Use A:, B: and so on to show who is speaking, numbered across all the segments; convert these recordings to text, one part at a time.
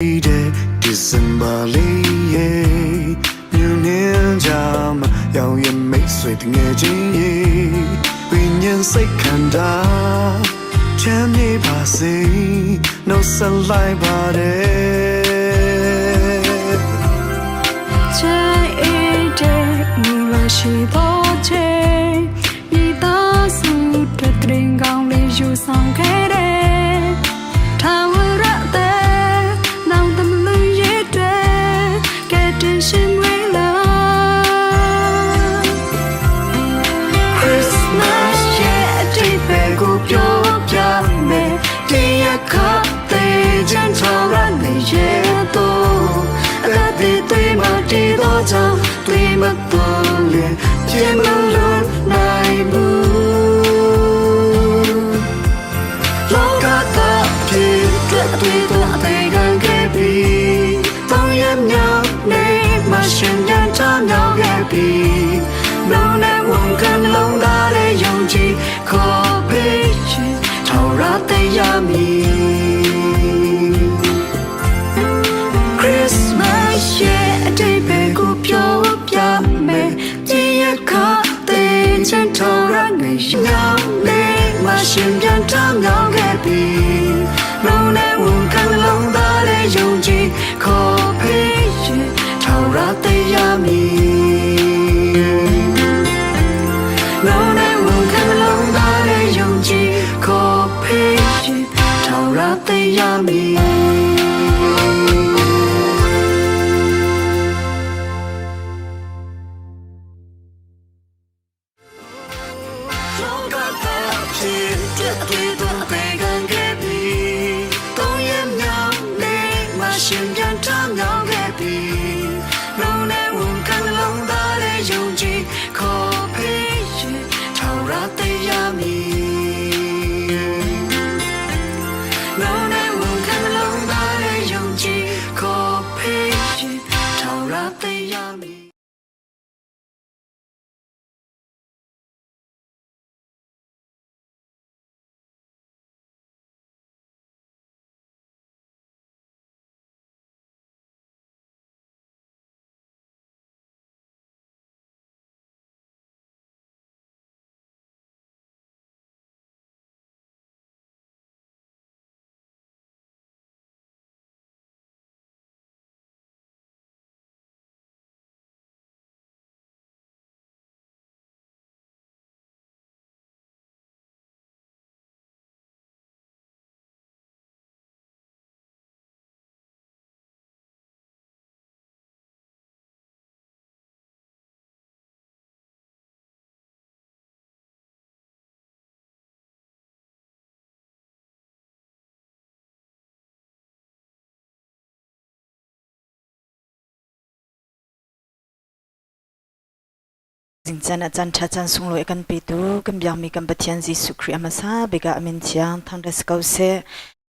A: တဲ့ December လေးရဲ့မြူနင်းကြမှာရောင်ရမိတ်ဆွေတငယ်ချင်းရေဝိညာဉ်စိတ်ခန္ဓာချမ်းမြေ့ပါစေနှုတ်ဆက်လိုက်ပါတယ်
B: ချမ်းအေးတဲ့မူလာရှိတော့ချေမိသားစုတဲ့တရင်ကောင်းလေးယူဆောင်ခဲ့တယ်ထာဝရတဲ့နောင်တမလူရတဲ့ကဲတင်ရှင်ဝေးလာ
A: Christmas ရဲ့အတိတ်ပဲကိုပြောပြမယ်တရားခတ်တဲ့ချမ်းချရနေရဲ့တော့အသက်သေးသေးမတည်တော့ကြောင့်တွေးမတော်လေပြေမလို့နိုင်ဘူးလောကသားဖြစ်တဲ့တွေ့တော့အသေးခံခဲ့ပြီးတောင်းရမြောက်နေမရှင်ပြန်ချမြောက်ခဲ့ပြီး လုံးနဲ့ဝန်ခံလုံးသားတဲ့ယုံကြည်ခေါ်ပေးချင်ထောင်ရတဲ့ရမည် Christmas ရဲ့အတိတ်ပဲကိုပြောပြမယ်ကြည်ရခတဲ့ချင်ထောင်ရနေညောင်းနေမရှင်ပြန်ထမြောင်းခဲ့ပြီလုံးနဲ့ဝန်ခံလုံးသားတဲ့ယုံကြည်ခေါ်ပေးချင်ထောင်ရတဲ့ရမည် လုံးနဲ့ဝန်ခံလုံးသားတဲ့ယုံကြည်ခေါ်ဖေးချင်ထောင်ရတဲ့ရမည် လောကသားဖြစ်တဲ့တွေ့တော့အသေးခံခဲ့ပြီတောင်းရမြောင်နေမရှင်ပြန်ထမြောင်ခဲ့ပြီလုံးနဲ့ဝန်ခံလုံးသားတဲ့ယုံကြည်ခေါ်ဖေးရင်ထောင်ရတဲ့ရမည်လုံးနဲ့ဝန်ခံလုံးသားတဲ့ယုံကြည်ခေါ်ဖေးရင်ထောင်ရတဲ့ရမည်
C: Zingchan a chan tha chan sunglawi a kan petu kan biakmi kan Pathian Jesuh Khrih a hmasa bik ah a min thiang thangṭhat si ko seh.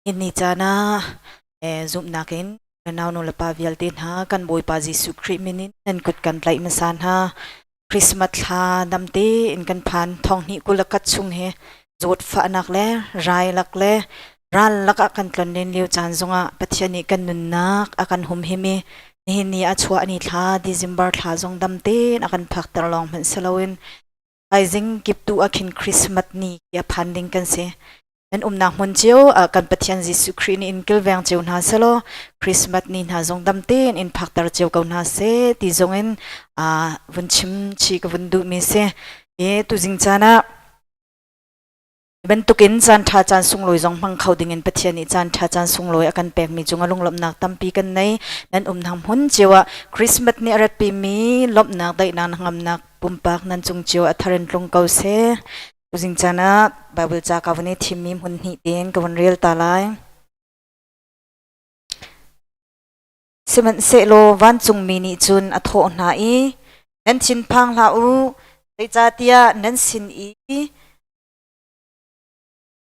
C: Hi ni caan ah zumhnak in nau nu le pa vialte hna kan Bawipa Jesuh Khrih min in nan kut kan tlaih hmasa hna. Christmas thla dam tein kan phan thong hnih kul le kat chung hi zawtfahnak le rai lak le ral lakah kan tlonlen lio caan zongah Pathian nih kan nunnak a kan humhim i nihin ni a chuah ni thla December thla zong dam tein a kan phakter lawng hmanh si loin thaizing kiptu ah khin Christmas ni a phan ding kan si. Nan umnak hmun cio ah kan Pathian Jesuh Khrih nih in kilveng cio hna selaw Christmas ni hna zong dam tein in phakter cio ko hna seh ti zong in vun chim chi ka vun duhmi si. I tuzing caan ah bantukin caan ṭha caan sunglawi zong hmang kho dingin Pathian nih caan ṭha caan sunglawi a kan pekmi cungah lunglawmhnak tampi kan nei. Nan umnak hmun cio ah Christmas nih a ratpimi lawmhnak daihnak hnangamnak pumpak nan cung cio a thar in tlung ko seh. Tuzing caan ah Bible ca ka vun i thimmi hmun hnih tein ka vun rel ta lai. Sihmanhsehlaw vancungmi nih cun a thawh hna i, Nan thinphang hlah u, zeicahtiah nan sin i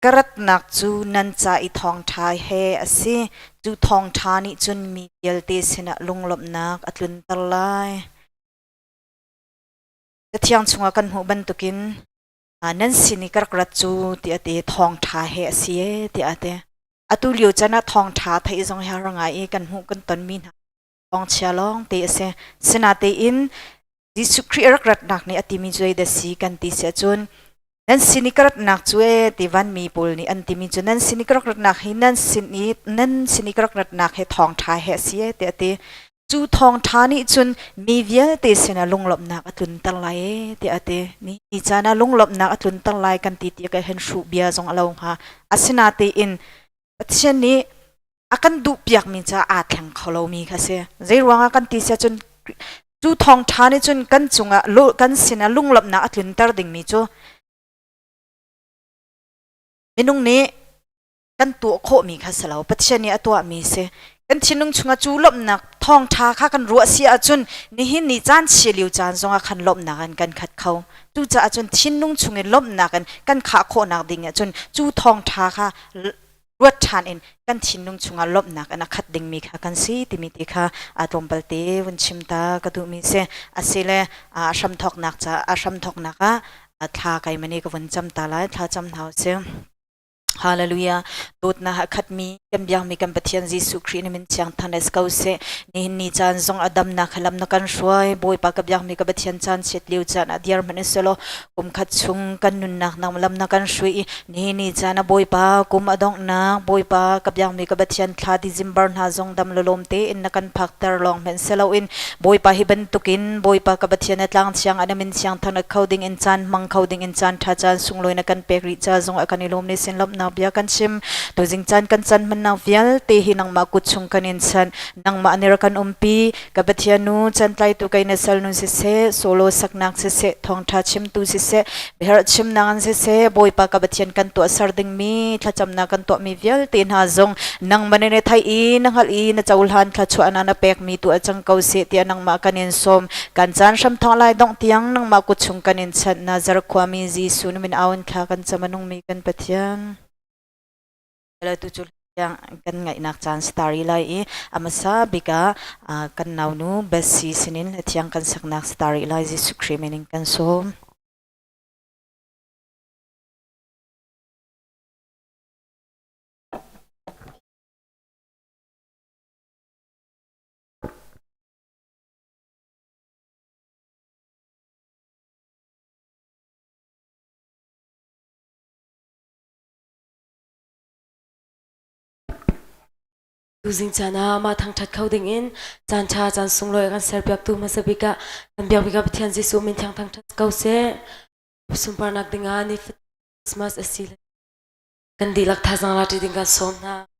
C: Ka ratnak cu nan ca i thawngṭha he a si. Cu thawngṭha nih cun mi vialte sinah lunglawmhnak a tlunter lai. Cathiang chungah kan hmuh bantukin nan sin i ka rak rat cu ti a ti, thawngṭha he a si e tiah a ti. Atu lio chan ah thawngṭha theih zong hi har ngai i kan hmuh kan tonmi hna thawngchia lawng te a si. Sinatein Jesuh Khrih a rak ratnak nih a timi cu zeidah si kan ti si ahcun nan sin i ka ratnak cu ee ti vanmi pawl nih an timi cu nan sin i ka rak ratnak hi nan sin i nan sin i ka rak ratnak hi thawngṭha he a si ee tiah a ti. Cu thawngṭha nih cun mi vialte sinah lunglawmhnak a tlunter lai ee tiah a ti. Ni caan ah lunglawmhnak a tlunter lai kan ti tikah hin hruh bia zong a lo hnga. Asinatein Pathian nih a kan duhpiakmi ca aa thleng kho lomi kha si. Zei ruangah kan ti siah cun cu thawngṭha nih cun kan cungah kan sinah lunglawmhnak a tlunter dingmi cu minung nih kan tuah khawhmi kha si lo. Pathian nih a tuahmi si. Kan thinlung chungah cu lawmhnak thawngṭha kha kan ruah si ahcun nihin ni caan chia lio caan zongah khan lawmhnak in kan khat kho. Cucaah cun thinlung chungin lawmhnak in kan khah khawhnak ding ahcun cu thawngṭha kha ruat ṭhan in kan thinlung chungah lawmhnak in a khat dingmi kha kan si timi ti kha a tlawmpal te vun chim ta ka duhmi si. Asile a hramthawknak ca a hramthawknak ah thla kai mani ka vun cam ta lai thla cam hna usih. Hallelujah. Dawtnak a khatmi kan biakmi kan Pathian Jesuh Khrih na min thiang thanes ko seh. Nihin ni caan zong a damnak he lam na kan hruai. Bawipa ka biakmi ka Pathian caan chiat lio caan ah diar hmanh selaw kum khat chung kan nunnak nang lam na kan hrui i nihin ni caan ah Bawipa kum a donghnak Bawipa ka biakmi ka Pathian thla December hna zong dam lawm tein na kan phakter lawng hmanh seloin Bawipa hi bantukin Bawipa ka Pathian a tlang thiang ah na min thiang thangṭhat kho ding in caan hmang kho ding in caan ṭha caan sunglawi na kan pek rih ca zong ah kan i lawm ni sin lawmhnak bia kan chim. Tuzing caan kan can hmannak vialte hi nangmah kut chung kan in chanh. Nangmah nih rak kan umpi. Ka Pathian nu cantlaitu kei na sal nun siseh, solo saknak siseh, thawngṭha chimtu siseh, biaherh chimnak an siseh, Bawipa ka Pathian kan tuahser dingmi thlacamnak kan tuahmi vialte hna zong nangmah nih na theih i na hngalh i na cohlan thluachuahnak na pekmi tu a cang ko seh tiah nangmah kan in sawm. Kan caan hram thawng lai dongh tiang nangmah kut chung kan in chanh. Nazareth khuami Jesuh na min au in thla kan cam a nungmi kan Pathian. Tu cu kan ngaihnak caan stari lai i a hmasa bik ah kan naunu Bessie sinin thiang kan saknak stari lai Jesuh Khrih min in kan sawm.
D: Tuzing caan ah mah thangṭhat kho dingin caan ṭha caan sunglawi a kan serpiaktu hmasa bik ah kan biak bik ah Pathian Jesuh min thiang thangṭhat ko seh. Sunparnak dingah ni Christmas a si. Kan dihlak thazaang la ṭi ding kan sawm hna.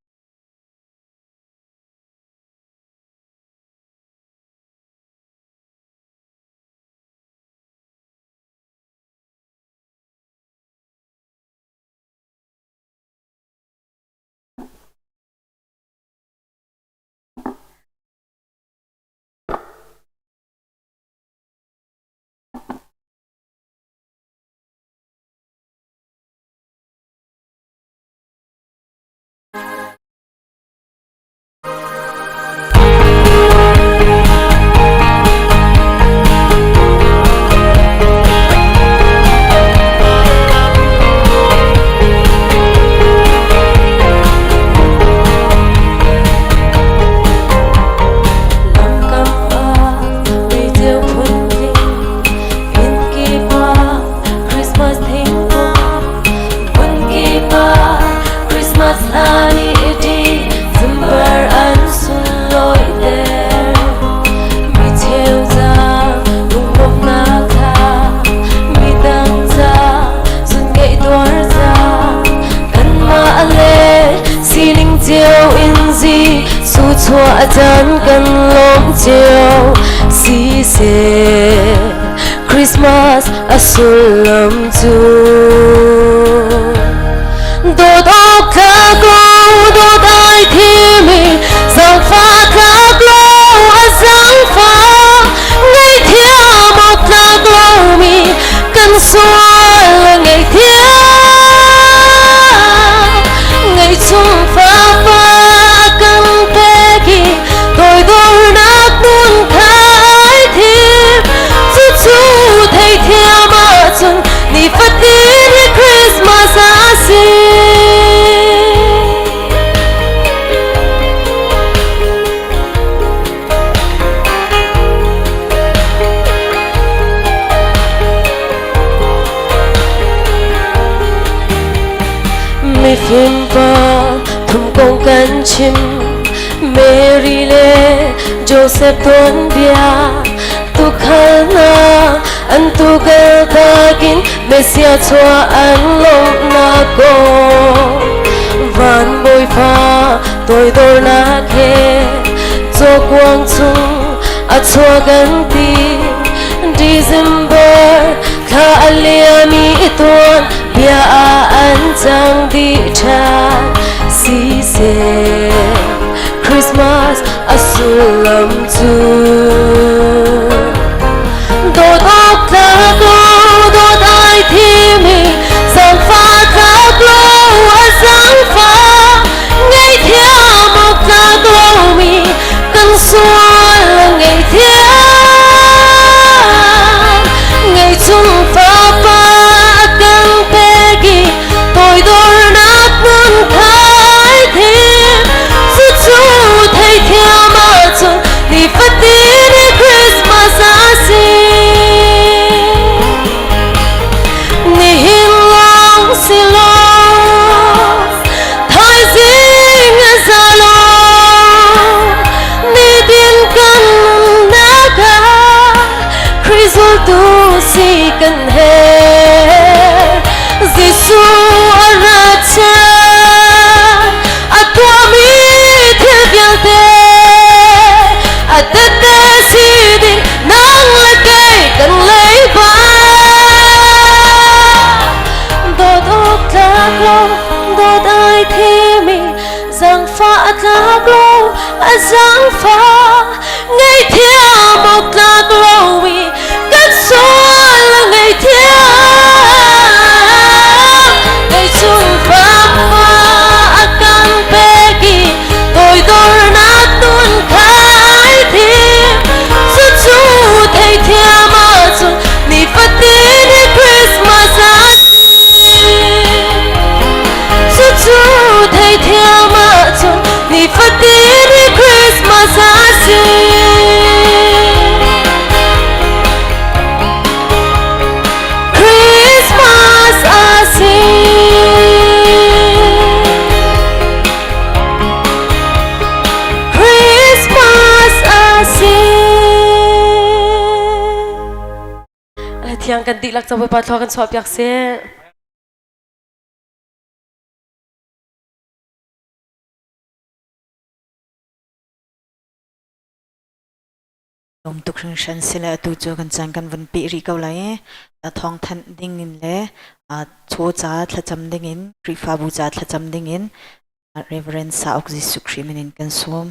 E: Christmas a sullam cu dawt awk tlak lo dawt ai thimi zaangfah tlak lo a zaangfah ngaihthiam awk tlak lomi kan sual ngaihthiam ngaihchung fapa kan pek i toidornak nun kha ai thim cucu theithiam ahcun nifatin hi Christmas a si. chim Mary le Joseph tuanbia tukhal hna an tukal takin Messiah chuah an lawmhnak kong van bawipa toidornak he cawkuang chung a chuak an ti December thla a liam i tuan bia ah an cang dih ṭhan siseh Christmas a sullam cu dawt awk tlak lo dawt ai thimi zaangfah tlak lo a zaangfah ngaihthiam awk tlak lomi kan sual ngaihthiam ngeichung fapa a kan pek i toidornak nun kha ai thim cucu theithiam ahcun nifatin i Christmas a si nihin lawng si lo thaizing a za lo nitin kan nunnak ah Khrih zultu si kan herh Jesuh a ra chan a tuahmi thil vialte a tete si ding nang le kei kan leiba dawt awk tlak lo dawt ai thimi zaangfah a tlak lo a zaangfah ngaihthiam awk tlak lo i kan sual a ngaihthiam kei chung fapa a kan pek i toidornak nun kha ai thim cucu theithiam ahcun nifatin i Christmas a si cucu theithiam ahcun nifatin i Christmas a si Christmas a si Christmas a si
D: Thiang kan dihlak ca Bawipa thlua kan chuahpiak seh.
C: Lawm tuk hringhran sile atu cu kan caan kan vun peh rih ko lai i thawng thanh ding in le chaw ca thlacam ding in Khrihfabu ca thlacam ding in Reverend Sauk Jesuh Khrih min in kan sawm.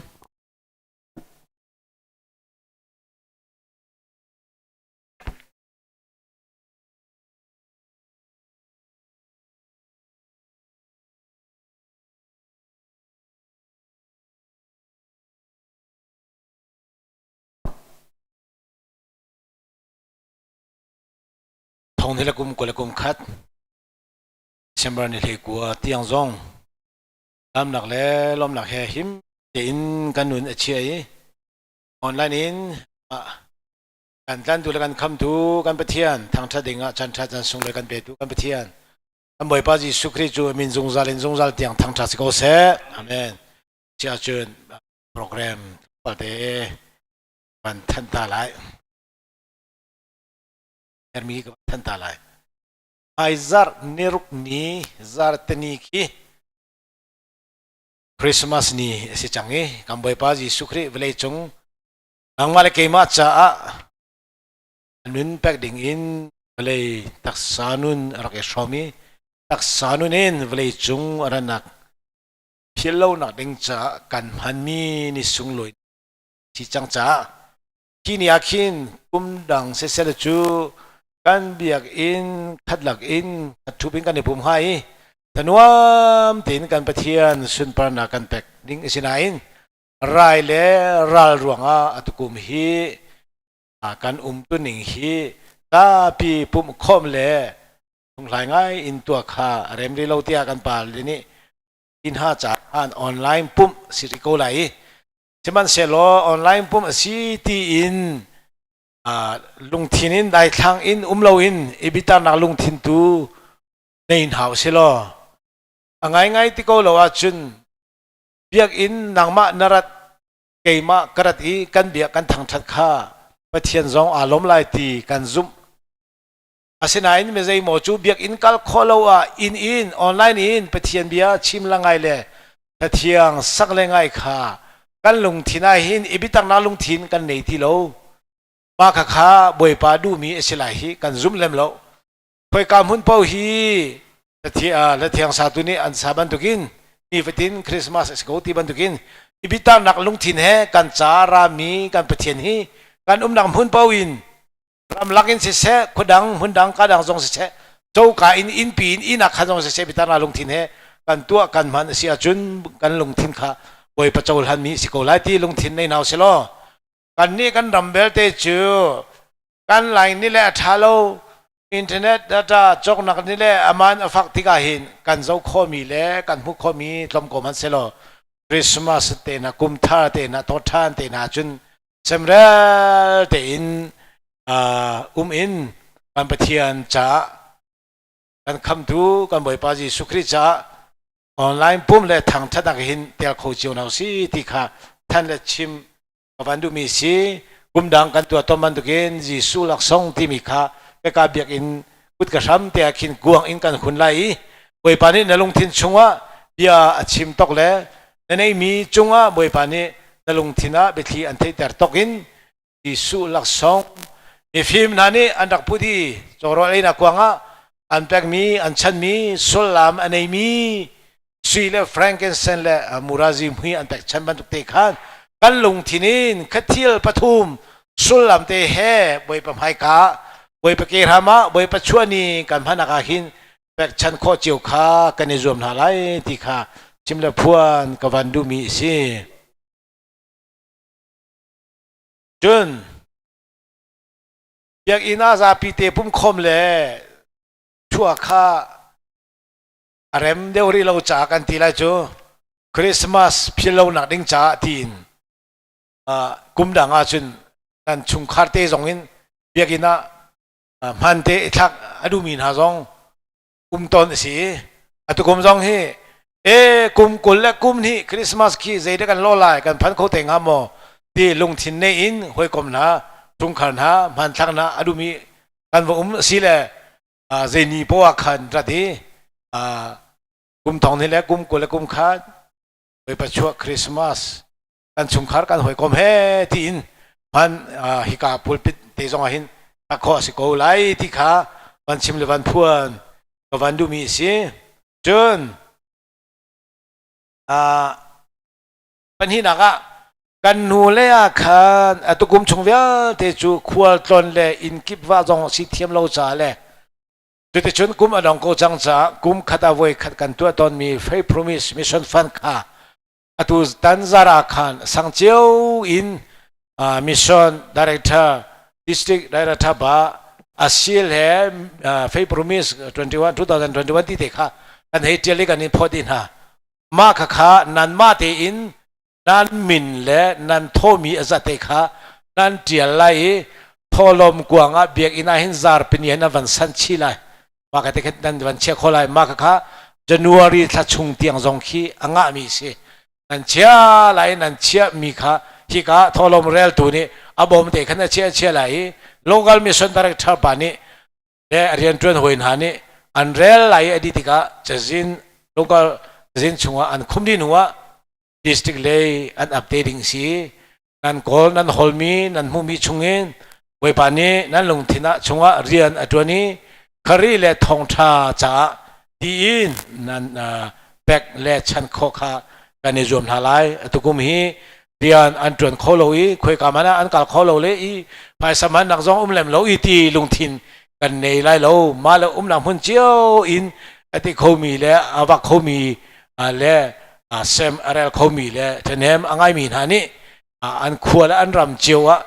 F: Thong ni le kum kul le kum khat December ni hlei kua tiang zong lamnak le lawmnak he him tein kan nun a chia i online in kan tlantu le kan khamtu kan Pathian thangṭhat ding ah chan ṭha chan sung le kan petu kan Pathian kan Bawipa Jesuh Khrih cu min zungzal in zungzal tiang thangṭhat si ko seh. Amen. Sia cun program palte van thanh ta lai. Hermi ka van thanh ta lai. Ai zar niruk ni zar tani khi Christmas ni a si cang i kan Bawipa Jesuh Khrih vawlei cung nangmah le keimah caah nun pek ding in vawlei taksa nun a rak i hrawm i taksa nun in vawlei cung a ranak phil lonak ding caah kan hmanmi ni sunglawi si cang caah khi ni ah khin kum dang sisel cu kan biakinn khatlak in khat in kan i pum hnga i thanuam tein kan Pathian sunparnak kan pek ding a si nain rai le ral ruangah atukum hi kan umtuning hi zapi pumh khawm le hlunghlai ngai in tuah kha a rem rih lo tiah kan pa le nih inn ha ca an online pumh si rih ko lai i sihmanhsehlaw online pumh a si tiin lungthin in daithlang in um loin i bitarnak lungthin tu nei hna usih law a ngaingai ti ko lo ahcun. Biakinn nangmah na rat keimah ka rat i kan bia kan thangṭhat kha Pathian zong aa lawm lai ti kan zumh. Asinain mi zeimaw cu biakinn kal khawh lo ah inn in online in Pathian bia chim la ngai le Cathiang sak le ngai kha kan lungthin ah hin i biataknak lungthin kan nei ti lo. Mah khakha Bawipa duhmi a si lai hi kan zum lem lo. Khoika hmun paoh hi Lathiang satu nih an sa bantukin nifatin Christmas a si ko ti bantukin i biataknak lungthin he kan ca rami kan Pathian hi kan umnak hmun paoh in ramlak in siseh khuadang hmundang kadang zong siseh coka in innpi in inn ah khan zong siseh biataknak lungthin he kan tuah kan hman a si ahcun kan lungthin kha Bawipa cohlan mi si ko lai ti lungthin nei hna usih law kan nih kan ram belte cu kan line ni le a ṭha lo internet data cawknak ni le aman a fak tikah hin kan zoh khawhmi le kan hmuh khawhmi tlawm ko hmanh selaw Christmas te hna kum thar te hna tawṭhan te hna cun semrel tein um in kan Pathian caah kan khamtu kan Bawipa Jesuh Khrih caah online pum le thangthatnak hin tel kho cio hna si ti kha than le chim ka van duhmi si. Kum dang kan tuah tawn bantukin Jesuh laksawng timi kha peka biakinn kut ka hram te ah khin kuang in kan hun lai i Bawipa nih na lungthin chungah bia a chim tok le na neimi cungah Bawipa nih na lungthin ah biathli an theihter tok in Jesuh laksawng mifim hna nih an rak put i cawrawl einak kuangah an pekmi an chanmi sullam a neimi sui le frankincense le murazi mui an pek chan bantuk te khan kan lungthin in khathil pathum sullam te he Bawipa hmaika Bawipa ke hram ah Bawipa chuahni kan hmanak ah hin pekchan khawh cio kha kan i zuam hna lai ti kha chim le phuan ka van duhmi a si. Cun biakinn ah zapi te pumkhawm le thua kha a rem deuh rih lo caah kan ti lai cu Christmas phil lonak ding caah tiin kum dang ahcun kan chungkhar te zong in biakinn ah hman te i thlak a duhmi hna zong um tawn a si i atu kum zong hi e kum 20 le kum hnih Christmas khi zei dah kan lawh lai kan phan kho te hnga maw ti lungthin nei in hawikom hna chungkhar hna hmanthlak hna a duhmi kan va um a si le zei ni poah khan rat i kum thong ni le kum 20 le kum khat Bawipa chuah Christmas kan chungkhar kan hawikom he tiin hman hika pulpit te zong ah hin tak khawh a si ko lai ti kha van chim le van phuan ka van duhmi a si. Cun pahnihnak ah kan hnu le ah khan atukum chung vialte cu khual tlawn le inn kip va zong si thiam lo ca le cuticun kum a dong ko cang caah kum khat ah voi khat kan tuah tawnmi Faith Promise Mission Fund kha atu tanzar ah khan sang cio in mission director district director ba asil he Faith Promise 21 2021 ti te kha kan hei tial i kan in phawt hna. Mah kha kha nan mah tein nan min le nan thomi a zate kha nan tial lai i tholom kuang ah biakinn ah hin zarpini hin an van san chi lai. Mah ka te khan nan van chia kho lai. Mah kha January thla chung tiang zong khi a ngahmi si. Nan chia lai nan chia mi kha hika tholom reltu nih a bawm te khan a chia chia lai i local mission director pa nih le rianṭuan hawi hna nih an rel lai i a dih tikah cazin local cazin chungah an khum dih hnuah district lei an update ding si. Nan kawl nan holmi nan hmuhmi chungin Bawipa nih nan lungthin ah chungah rian a ṭuan i khari le thawngṭha caah tiin nan pek le chan khawh kha kan i zuam hna lai. Atukum hi rian an ṭuan kho lo i khuaika hmanh ah an kal kho lo le i phaisa hmannak zong um lem lo i ti lungthin kan nei lai lo. Mah le umnak hmun cio in a ti khomi le a vak khomi le sem a rel khomi le ṭhahnem a ngaimi hna nih an khua le an ram cio ah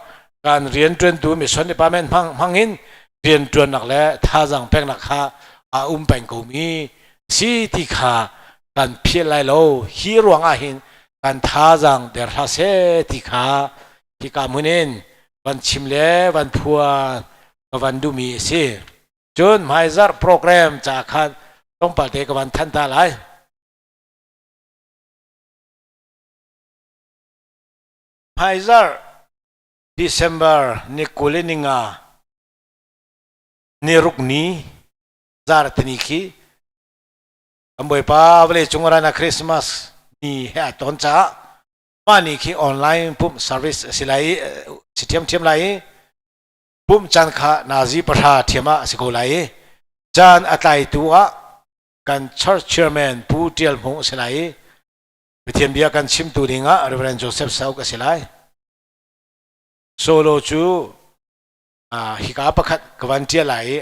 F: kan rianṭuantu mission department hmang hmangin rianṭuannak le thazaang peknak kha a um peng komi si ti kha kan philh lai lo. Hi ruang ah hin kan thazaang der hlah seh ti kha hika hmun in van chim le van phuan ka van duhmi a si. Cun hmaizarh program ca khan tlawmpal te ka van thanh ta lai. Hmaizarh December ni 20 le ninga ni ruk ni zartini khi kan Bawipa vawlei cung rana Christmas ni he a ton caah mah ni khi online pumh service a si lai i si ṭhiamṭhiam lai i pumh caan kha nazi pahra ṭhiam ah a si ko lai i caan a tlaitu ah kan church chairman Pu Ṭial Hmung a si lai i Pathian bia kan chimtu ding ah Reverend Joseph Sauk a si lai. Solo cu hika pakhat ka van ṭial lai i.